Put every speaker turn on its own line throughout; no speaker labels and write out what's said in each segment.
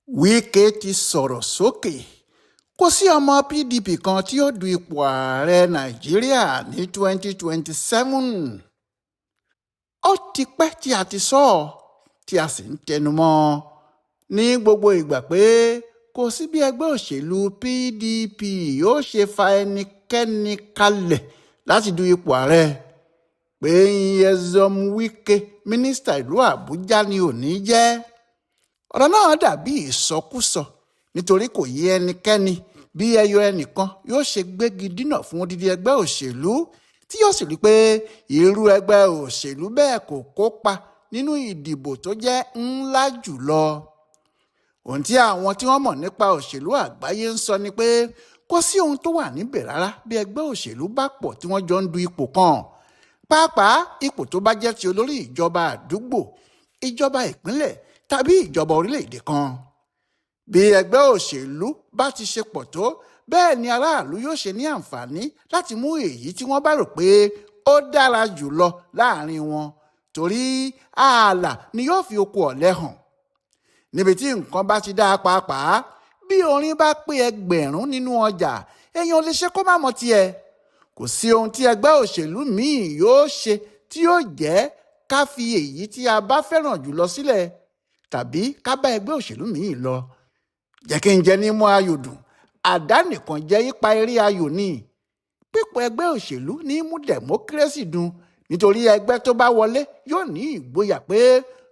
Wike ti sọ̀rọ̀ sókè, kò sí ọmọ PDP kan tí yóò du ipò ààrẹ Nàìjíríà ní 2027. Ó ti pẹ́ tí a ti sọ ọ́, tí a sì ń tẹnu mọ́ ọn ní gbogbo ìgbà pé kò sí bí ẹgbẹ́ òṣèlú PDP yóò ṣe fa ẹnikẹ́ni kalẹ̀ láti du ipò ààrẹ, pé Nyesom Wike, mínísítà ìlú Àbújá, ni ò ní jẹ́. Ọ̀rọ̀ náà dàbí ìsọkúsọ nítorí kò yé ẹnikẹ́ni bí ẹyọ ẹnìkan yóò ṣe gbégi dínà fún odidi ẹgbẹ́ òṣèlú tí yóò sì rí pé irú ẹgbẹ́ òṣèlú bẹ́ẹ̀ kò kópa nínú ìdìbò tó jẹ́ ńlá jùlọ. Ohun tí àwọn tí wọ́n mọ̀ nípa òṣèlú àgbáyé ń sọ ni pé kò sí ohun tó wà níbẹ̀ rárá bí ẹgbẹ́ òṣèlú bá pọ̀ tí wọ́n jọ ń du ipò kan, pàápàá ipò tó bá jẹ́ ti olórí ìjọba àdúgbò, ìjọba ìpínlẹ̀ tàbí ìjọba orílẹ̀-èdè kan. Bí ẹgbẹ́ òṣèlú bá ti ṣe pọ̀ tó, bẹ́ẹ̀ ni aráàlú yóò ṣe ní àǹfààní láti mú èyí tí wọ́n bá rò pé ó dára jù lọ láàrin wọn, torí ààlà ni yóò fi oko ọ̀lẹ hàn. Níbi tí nǹkan bá ti dáa pàápàá, bí orin bá pé ẹgbẹ̀rún nínú ọjà, èèyàn ò lè ṣe kó má mọ tiẹ̀. Kò sí ohun tí ẹgbẹ́ òṣèlú míì yóò ṣe tí yóò jẹ́ ká fi èyí tí a bá fẹ́ràn jù lọ sílẹ̀ tàbí ká bá ẹgbẹ́ òṣèlú míì lọ. Jẹ́ kí n jẹ ní mú ayò dùn, àdá nìkan jẹ́ ipa eré ayò ni. Pípọ̀ ẹgbẹ́ òṣèlú ní mú democracy dùn, nítorí ẹgbẹ́ tó bá wọlé yóò ní ìgboyà pé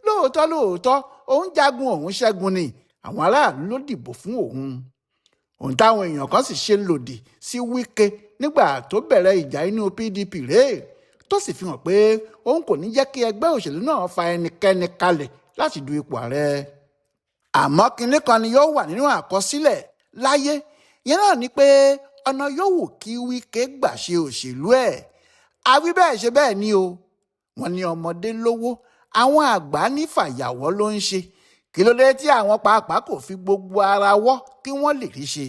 lóòótọ́ lóòótọ́ òun jagun òun ṣẹ́gun ni, àwọn aráàlú ló dìbò fún òun. Ohun táwọn èèyàn kan sì ṣe lòdì sí Wike nígbà tó bẹ̀rẹ̀ ìjà inú PDP rèé, tó sì fi hàn pé òun kò ní jẹ́ kí ẹgbẹ́ òṣèlú náà fa ẹnikẹ́ni kalẹ̀ láti du ipò ààrẹ. Àmọ́ kinní kan ni yóò wà nínú àkọsílẹ̀ láyé, ìyẹn náà ni pé ọ̀nà yóò wù kí Wike gbà ṣe òṣèlú ẹ̀. Àwí bẹ́ẹ̀ ṣe bẹ́ẹ̀ ni o. Wọ́n ní ọmọdé lówó, àwọn àgbà ní fàyàwọ́ ló ń ṣe. Kí ló dé tí àwọn pàápàá kò fi gbogbo ara wọ́ kí wọ́n lè rí ṣe?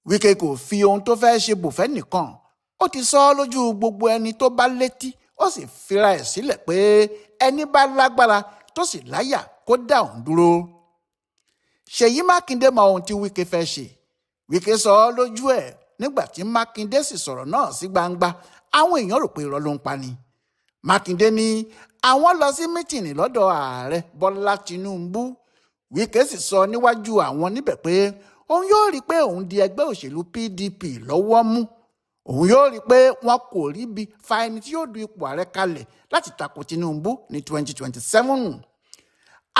Wike kò fi ohun tó fẹ́ ṣe bòfẹ́ nìkan. Ó ti sọ ọ́ lójú gbogbo ẹni tó bá létí, ó sì fira ẹ̀ sílẹ̀ pé ẹni bá lágbára tó sì láyà kó dá òun dúró. Ṣèyí Mákindé mọ ohun tí Wike fẹ́ ṣe. Wike sọ ọ́ lójú ẹ̀ nígbà tí Mákindé sì sọ̀rọ̀ náà sí gbangba, àwọn èèyàn rò pé irọ́ ló ń pa ni. Mákindé ní àwọn lọ sí mítìnì lọ́dọ̀ ààrẹ Bọ́lá Tinubu. Wike sì sọ níwájú àwọn níbẹ̀ pé òun yóò rí i pé òun di ẹgbẹ́ òṣèlú PDP lọ́wọ́ mú. Òun yóò rí i pé wọn kò ríbi fa ẹni tí yóò du ipò ààrẹ kalẹ̀ láti tako Tinubu ní 2027.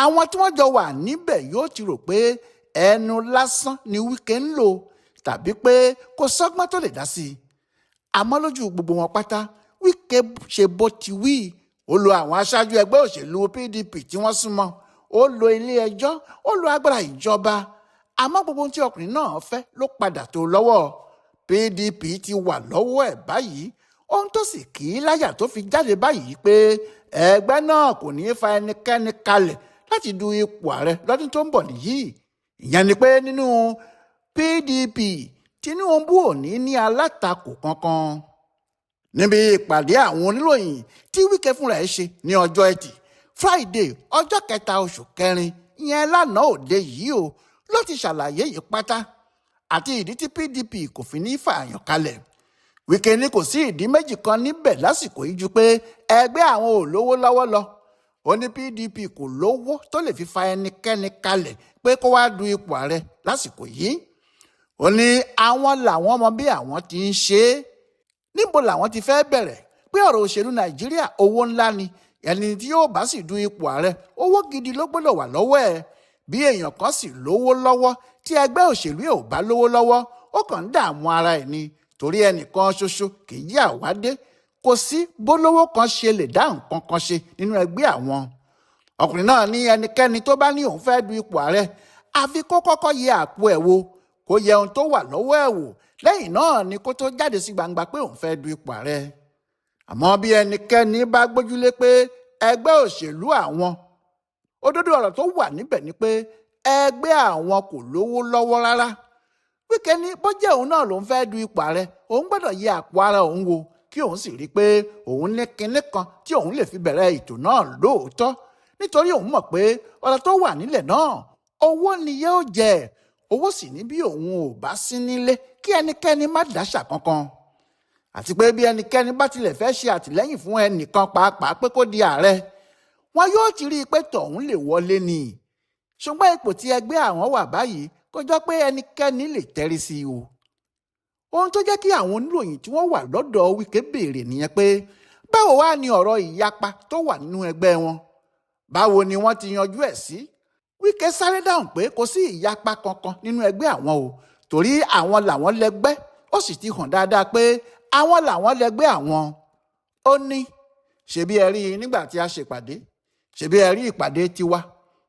Àwọn tí wọ́n jọ wà níbẹ̀ yóò ti rò pé ẹnu lásán ni Wike ń lò tàbí pé kò sọ́gbọ́n tó lè dá sí i. Àmọ́ lójú gbogbo wọn pátá, Wike ṣe bó ti wí. Ó lo àwọn aṣáájú ẹgbẹ́ òṣèlú PDP tí wọ́n súnmọ́, ó lo ilé ẹjọ́, ó lo agbára ìjọba. Àmọ́ gbogbo ohun tí ọkùnrin náà fẹ́ ló padà tó lọ́wọ́. PDP ti wà lọ́wọ́ ẹ̀ báyìí. Ohun tó sì kì í láyà tó fi jáde báyìí pé ẹgbẹ́ náà kò ní í fa ẹnikẹ́ni kalẹ̀ láti du ipò ààrẹ lọ́dún tó ń bọ̀ nìyí. Ìyẹn ni pé nínú PDP, Tinubu ò ní ní alátakò kankan. Níbi ìpàdé àwọn oníròyìn tí Wike fúnra ẹ̀ ṣe ní ọjọ́ Ẹtì, Friday, ọjọ́ kẹta oṣù kẹrin, ìyẹn lánàá òde yìí o, ló ti ṣàlàyé yìí pátá àti ìdí tí PDP kò fi ní fààyàn kalẹ̀. Wike ní kò sí ìdí méjì kan níbẹ̀ lásìkò yìí ju pé ẹgbẹ́ àwọn ò lówó lọ́wọ́ lọ. Ó ní PDP kò lówó tó lè fi fa ẹnikẹ́ni kalẹ̀ pé kó wá du ipò ààrẹ lásìkò yìí. Ó ní àwọn làwọn mọ bí àwọn ti ń ṣe é. Níbo làwọn ti fẹ́ bẹ̀rẹ̀ pé ọ̀rọ̀ òṣèlú Nàìjíríà owó ńlá ni, ẹni tí yóò bá sì du ipò ààrẹ owó gidi ló gbọ́dọ̀ wà lọ́wọ́ ẹ̀. Bí èèyàn kan sì lówó lọ́wọ́ tí ẹgbẹ́ òṣèlú ò bá lówó lọ́wọ́, ó kàn ń dààmú ara ẹ̀ ni, torí ẹnìkan ṣoṣo kì í yà wá dé. Kò sí bólówó kan ṣe lè dá nǹkan kan ṣe nínú ẹgbẹ́ àwọn. Ọkùnrin náà ní ẹnikẹ́ni tó bá ní òun fẹ́ du ipò ààrẹ, àfi kó kọ́kọ́ yẹ àpò ẹ̀ wò, kó yẹ ohun tó wà lọ́wọ́ ẹ̀ wò, lẹ́yìn náà ni kó tó jáde sí gbangba pé òun fẹ́ du ipò ààrẹ. Àmọ́ bí ẹnikẹ́ni bá gbójúlé pé ẹgbẹ́ òṣèlú àwọn, òdodo ọ̀rọ̀ tó wà níbẹ̀ ni pé ẹgbẹ́ àwọn kò lówó lọ́wọ́ rárá. Wike ní bó jẹ́ òun náà lòun fẹ́ du ipò ààrẹ, òun gbọ́dọ̀ yẹ àpò ara òun wò kí òun sì rí i pé òun ní kinní kan tí òun lè fi bẹ̀rẹ̀ ètò náà lóòótọ́, nítorí òun mọ̀ pé ọ̀rọ̀ tó wà nílẹ̀ náà Owó ni yóò jẹ, owó sì ní bí òun ò bá sí nílé kí ẹnikẹ́ni má dáṣà kankan, àti pé bí ẹnikẹ́ni bá tilẹ̀ fẹ́ ṣe àtìlẹ́yìn fún ẹnìkan pàápàá pé kó di ààrẹ, wọn yóò ti rí i pé tọ̀hún lè wọlé ni. Ṣùgbọ́n ipò tí ẹgbẹ́ àwọn wà báyìí kò jọ pé ẹnikẹ́ni lè tẹ́rí sí i o. Ohun tó jẹ́ kí àwọn oníròyìn tí wọ́n wà lọ́dọ̀ Wike béèrè nìyẹn pé báwo wá ni ọ̀rọ̀ ìyapa tó wà nínú ẹgbẹ́ wọn, báwo ni wọ́n ti yanjú ẹ̀ sí? Wike sáré dáhùn pé kò sí ìyapa kankan nínú ẹgbẹ́ àwọn o, torí àwọn làwọn lẹ́gbẹ́, ó sì ti hàn dáadáa pé àwọn làwọn lẹ́gbẹ́ àwọn. Ó ní ṣebí ẹ rí i nígbà tí a ṣèpàdé, ṣebí ẹ rí ìpàdé tiwa,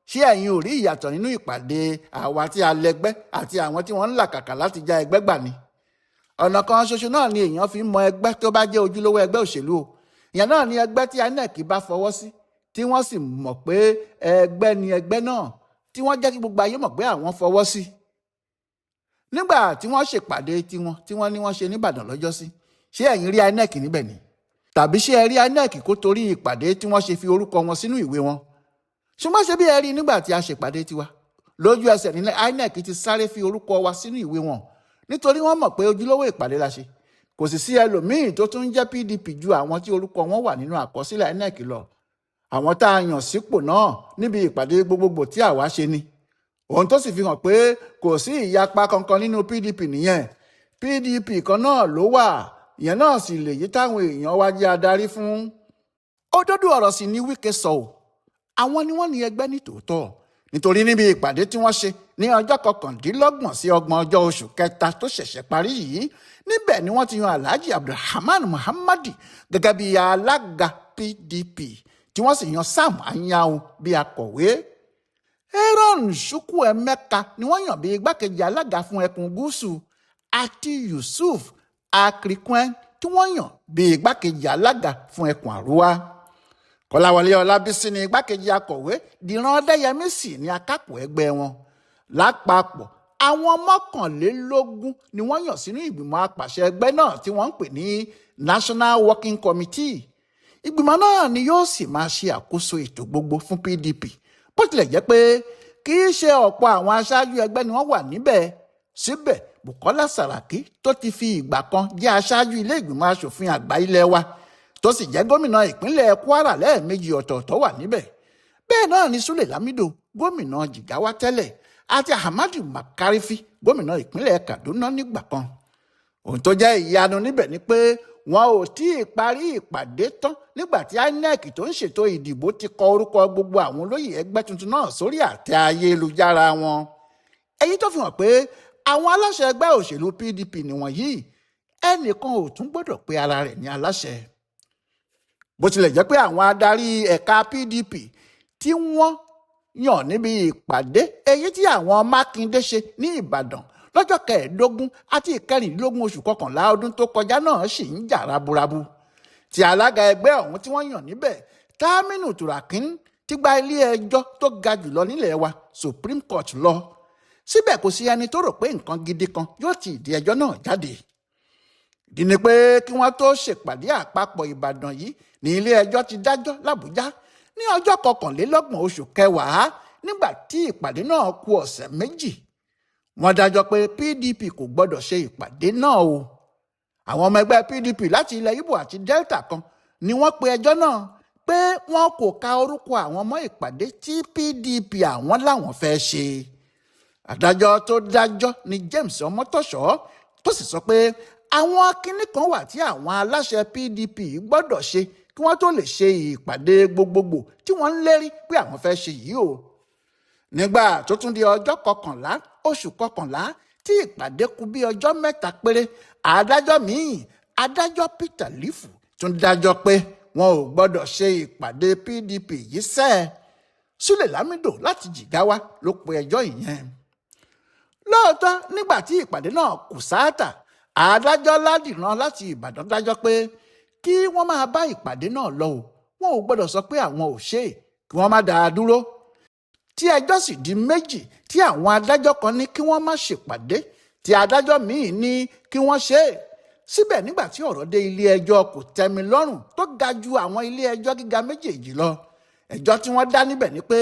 ṣé ẹ̀yin ò rí ìyàtọ̀ nínú ìpàdé àwa tí a lẹ́gbẹ́ àti àwọn tí wọ́n ń làkàkà láti já ẹgbẹ́ gbà ni? Ọ̀nà kan ṣoṣo náà ni èèyàn fi ń mọ ẹgbẹ́ tó bá jẹ́ ojúlówó ẹgbẹ́ òṣèlú o. Ìyẹn náà ni ẹgbẹ́ tí INEC bá fọwọ́ sí, tí wọ́n sì mọ̀ pé ẹgbẹ́ ni ẹgbẹ́ náà, tí wọ́n jẹ́ kí gbogbo ayé mọ̀ pé àwọn fọwọ́ sí. Nígbà tí wọ́n ṣèpàdé tiwọn tí wọ́n ní wọ́n ṣe n'Ìbàdàn lọ́jọ́sí, ṣé ẹ̀yin rí INEC níbẹ̀ ni? Tàbí ṣé ẹ rí INEC kó torí ìpàdé tí wọ́n ṣe fi orúkọ wọn sínú ìwé wọn? Ṣùgbọ́n ṣe bí ẹ rí nígbà tí a ṣèpàdé tiwa, lójú ẹsẹ̀ ní INEC ti sáré fi orúkọ wa sínú ìwé wọn, nítorí wọ́n mọ̀ pé ojúlówó ìpàdé la ṣe. Kò sì sí ẹlòmíín tó tún ń jẹ́ PDP ju àwọn tí orúkọ wọn wà nínú àkọsílẹ̀ INEC lọ. Àwọn tá a yàn sípò náà níbi ìpàdé gbogbogbò tí àwa ṣe ni. Ohun tó sì fi hàn pé kò sí ìyapa kankan nínú PDP nìyẹn. PDP kan náà ló wà, ìyẹn náà sì lèyí táwọn èèyàn wá jẹ́ adarí fún. Òdodo ọ̀rọ̀ sì ni Wike sọ o. Àwọn ni wọ́n ní ẹgbẹ́ ní tòótọ́, nítorí níbi ìpàdé tí wọ́n ṣe ní ọjọ́ 29 sí 30 ọjọ́ oṣù kẹta tó ṣẹ̀ṣẹ̀ parí yìí, níbẹ̀ ni wọ́n ti yan Alhaji Abdulrahman Muhammadi gẹ́gẹ́ bí alága PDP, tí wọ́n sì yan Sam Anyanwu bí akọ̀wé. Aaron Chukwuemeka ni wọ́n yàn bí igbákejì alága fún ẹkùn gúúsù, àti Yusuf Akrikwen tí wọ́n yàn bí igbákejì alága fún ẹkùn àríwá. Kọ́láwọlé Ọlábísí ni igbákejì akọ̀wé, Dìran Ọdẹ́yẹmí sì ni akápò ẹgbẹ́ wọn. Lápapọ̀ àwọn 21 ni wọ́n yàn sínú ìgbìmọ̀ apàṣẹ ẹgbẹ́ náà tí wọ́n ń pè ní National Working Committee. Ìgbìmọ̀ náà ni yóò sì máa ṣe àkóso ètò gbogbo fún PDP, bó tilẹ̀ jẹ́ pé kì í ṣe ọ̀pọ̀ àwọn aṣáájú ẹgbẹ́ ni wọ́n wà níbẹ̀. Síbẹ̀ Bukola Saraki tó ti fi ìgbà kan jẹ́ aṣáájú ilé ìgbìmọ̀ aṣòfin àgbà ilé wa, tó sì jẹ́ gómìnà ìpínlẹ̀ Kwara lẹ́ẹ̀mejì ọ̀tọ̀ọ̀tọ̀ wà níbẹ̀. Bẹ́ẹ̀ náà ni Sule Lamido, gómìnà Jigawa tẹ́lẹ̀, àti Ahmadu Makarifi, gómìnà ìpínlẹ̀ Kaduna nígbà kan. Ohun tó jẹ́ ìyanu níbẹ̀ ni pé wọn ò tí ì parí ìpàdé tán nígbà tí INEC tó ń ṣètò ìdìbò ti kọ orúkọ gbogbo àwọn olóyè ẹgbẹ́ tuntun náà sórí àtẹ ayélujára wọn. Èyí tó fi hàn pé àwọn aláṣẹ ẹgbẹ́ òṣèlú PDP nìwọ̀nyí, ẹnìkan ò tún gbọ́dọ̀ pe ara rẹ̀ ní aláṣẹ. Bó tilẹ̀ jẹ́ pé àwọn adarí ẹ̀ka PDP tí wọ́n yàn níbi ìpàdé èyí tí àwọn Mákindé ṣe ní Ìbàdàn lọ́jọ́ 15 àti 16 oṣù kọkànlá ọdún tó kọjá náà sì ń jà raburabu. Tí alága ẹgbẹ́ ọ̀hún tí wọ́n yàn níbẹ̀, Taminu Turakin, ti gba ilé ẹjọ́ tó ga jùlọ nílẹ̀ wa, Supreme Court lọ. Síbẹ̀ kò sí ẹni tó rò pé nǹkan gidi kan yóò ti ìdí ẹjọ́ náà jáde. Ìdí ni pé kí wọ́n tó ṣèpàdé àpapọ̀ Ìbàdàn yìí ní ilé ẹjọ́ ti dájọ́ l'Àbújá ní ọjọ́ 21 oṣù kẹwàá, nígbà tí ìpàdé náà kù ọ̀sẹ̀ méjì. Wọ́n dájọ́ pé PDP kò gbọ́dọ̀ ṣe ìpàdé náà o. Àwọn ọmọ ẹgbẹ́ PDP láti ilẹ̀ Ìgbò àti Delta kan ni wọ́n pe ẹjọ́ náà pé wọn kò ka orúkọ àwọn mọ́ ìpàdé tí PDP àwọn làwọn fẹ́ ṣe. Adájọ́ tó dájọ́ ni James Ọmọ́tọ̀ṣọ́, tó sì sọ pé àwọn kinní kan wà tí àwọn aláṣẹ PDP gbọ́dọ̀ ṣe kí wọ́n tó lè ṣe ìpàdé gbogbogbò tí wọ́n ń lérí pé àwọn fẹ́ ṣe yìí o. Nígbà tó tún di ọjọ́ 11 oṣù kọkànlá tí ìpàdé kù bí ọjọ́ 3 péré, adájọ́ míì, adájọ́ Peter Lifu, tún dájọ́ pé wọn ò gbọ́dọ̀ ṣe ìpàdé PDP yìí sẹ́ẹ̀. Sule Lamido láti Jigawa ló pe ẹjọ́ ìyẹn. Lóòótọ́ nígbà tí ìpàdé náà kù sáátà, adájọ́ Ládìran láti Ìbàdàn dájọ́ pé kí wọ́n máa bá ìpàdé náà lọ o, wọn ò gbọ́dọ̀ sọ pé àwọn ò ṣe é, kí wọ́n má dá a dúró. Tí ẹjọ́ sì di méjì, tí àwọn adájọ́ kan ní kí wọ́n má ṣèpàdé, tí adájọ́ míì ní kí wọ́n ṣe é. Síbẹ̀ nígbà tí ọ̀rọ̀ dé ilé ẹjọ́ kò tẹ́mi lọ́rùn tó ga ju àwọn ilé ẹjọ́ gíga méjèèjì lọ, ẹjọ́ tí wọ́n dá níbẹ̀ ni pé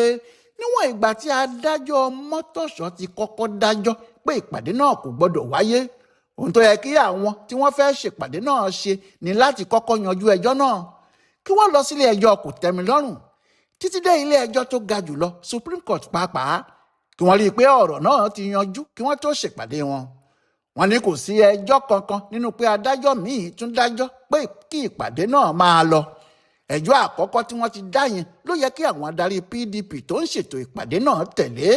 Níwọ̀n ìgbà tí adájọ́ Mọ́tọ̀ṣọ́ ti kọ́kọ́ dájọ́ pé ìpàdé náà kò gbọ́dọ̀ wáyé, ohun tó yẹ kí àwọn tí wọ́n fẹ́ ṣèpàdé náà ṣe ni láti kọ́kọ́ yanjú ẹjọ́ náà, kí wọ́n lọ sílé ẹjọ́ kòtẹ́milọ́rùn títí dé ilé ẹjọ́ tó ga jùlọ, Supreme Court pàápàá, kí wọ́n rí i pé ọ̀rọ̀ náà ti yanjú kí wọ́n tó ṣèpàdé wọn. Wọ́n ní kò sí ẹjọ́ kankan nínú pé adájọ́ míì tún dájọ́ pé kí ìpàdé náà máa lọ. Ẹjọ́ àkọ́kọ́ tí wọ́n ti dá yẹn ló yẹ kí àwọn adarí PDP tó ń ṣètò ìpàdé náà tẹ̀lé.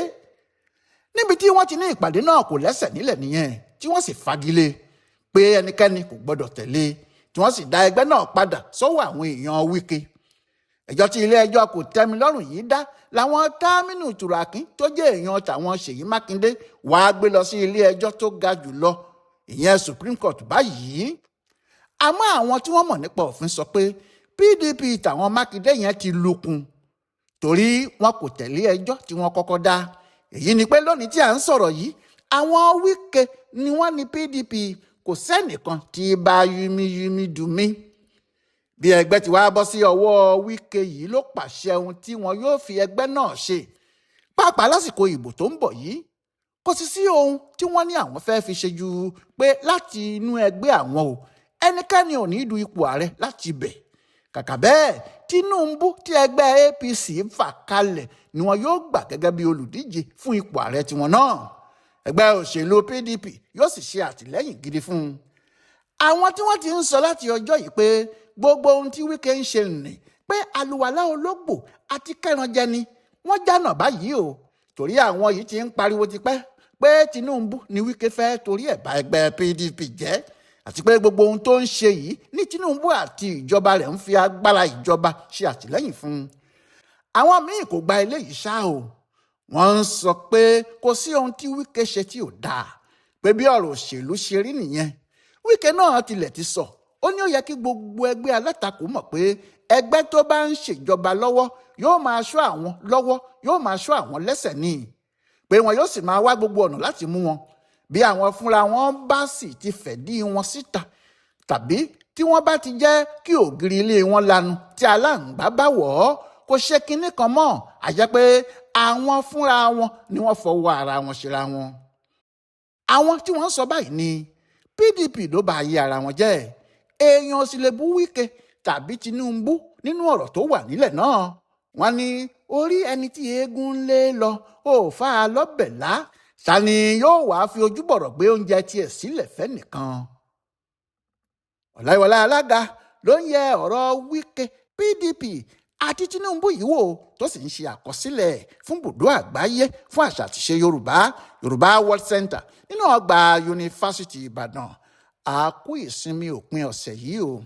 Níbi tí wọ́n ti ní ìpàdé náà kò lẹ́sẹ̀ nílẹ̀ nìyẹn, tí wọ́n sì fagilé pé ẹnikẹ́ni kò gbọ́dọ̀ tẹ̀lé, tí wọ́n sì dá ẹgbẹ́ náà padà sọ́wọ́ àwọn èèyàn Wike. Ẹjọ́ tí ilé ẹjọ́ kò tẹ́milọ́rùn yìí dá làwọn Támínù Tùràkín tó jẹ́ èèyàn tàwọn Ṣèyí Mákindé wàá gbé lọ sí ilé ẹjọ́ tó ga jù lọ, ìyẹn Supreme Court báyìí. Àmọ́ àwọn tí wọ́n mọ̀ nípa òfin sọ pé PDP tàwọn Mákindé yẹn ti lukùn torí wọn kò tẹ̀lé ẹjọ́ tí wọ́n kọ́kọ́ dá. Èyí ni pé lónìí tí à ń sọ̀rọ̀ yìí, àwọn Wike ni wọ́n ní PDP, kò sẹ́nìkan tí bá yúmíyúmí dùn mí. Bí ẹgbẹ́ tí wàá bọ́ sí ọwọ́ Wike yìí ló pàṣẹ ohun tí wọn yóò fi ẹgbẹ́ náà ṣe, pàápàá lásìkò ìbò tó ń bọ̀ yìí. Kò sì sí ohun tí wọ́n ní àwọn fẹ́ fi ṣe ju pé láti inú ẹgbẹ́ àwọn o, ẹnikẹ́ni ò ní du ipò ààrẹ láti ibẹ̀. Kàkà bẹ́ẹ̀, Tinubu tí ẹgbẹ́ APC fà kalẹ̀ ni wọn yóò gbà gẹ́gẹ́ bí olùdíje fún ipò ààrẹ tiwọn náà. Ẹgbẹ́ òṣèlú PDP yóò sì ṣe àtìlẹ́yìn gidi fún un. Àwọn tí wọ́n ti ń sọ láti ọjọ́ yìí pé gbogbo ohun tí Wike ń ṣe nì pé àlùwàlá ológbò àti kẹranjẹ ni wọ́n jánà báyìí o, torí àwọn yìí ti ń pariwo tipẹ́ pé Tinubu ni Wike fẹ́ torí ẹ̀ bá ẹgbẹ́ PDP jẹ́, àti pé gbogbo ohun tó ń ṣe yìí ní Tinubu àti ìjọba rẹ̀ ń fi agbára ìjọba ṣe àtìlẹ́yìn fún un. Àwọn míì kò gba eléyìí ṣá o. Wọ́n ń sọ pé kò sí ohun tí Wike ṣe tí ò dáa, pé bí ọ̀rọ̀ òṣèlú ṣe rí nìyẹn. Wike náà tilẹ̀ ti sọ, ó ní ó yẹ kí gbogbo ẹgbẹ́ alátakò mọ̀ pé ẹgbẹ́ tó bá ń ṣèjọba lọ́wọ́ yóò máa ṣọ́ àwọn lọ́wọ́, yóò máa ṣọ́ àwọn lẹ́sẹ̀ ní, pé wọn yóò sì máa wá gbogbo ọ̀nà láti mú wọn. Bí àwọn fúnra wọn bá sì ti fẹ̀dí wọn síta, tàbí tí wọ́n bá ti jẹ́ kí ògiri ilé wọn lanu tí aláǹgbá bá wọ̀ ọ́, kò ṣe kinní kan mọ́, àjẹ́ pé àwọn fúnra wọn ni wọ́n fọwọ́ ara wọn ṣera wọn. Àwọn tí wọ́n ń sọ báyìí ni PDP ló bá ayé ara wọn jẹ́. Èèyàn sì lè bú Wike tàbí Tinubu nínú ọ̀rọ̀ tó wà nílẹ̀ náà. Wọ́n ní orí ẹni tí eégún ń lé lọ ò fà á lọ́bẹ̀ lá, ta ni yóò wá fi ojúbọ̀rọ̀ gbé oúnjẹ tiẹ̀ sílẹ̀ fẹ́nìkan. Ọláyíwọlá Alága ló ń yẹ ọ̀rọ̀ Wike, PDP àti Tinubu yìí wò, tó sì ń ṣe àkọsílẹ̀ fún bùdó àgbáyé fún àṣà àtiṣe Yorùbá, Yorùbá World Center nínú ọgbà Yunifásitì Ìbàdàn. A kú ìsinmi òpin ọ̀sẹ̀ yìí o.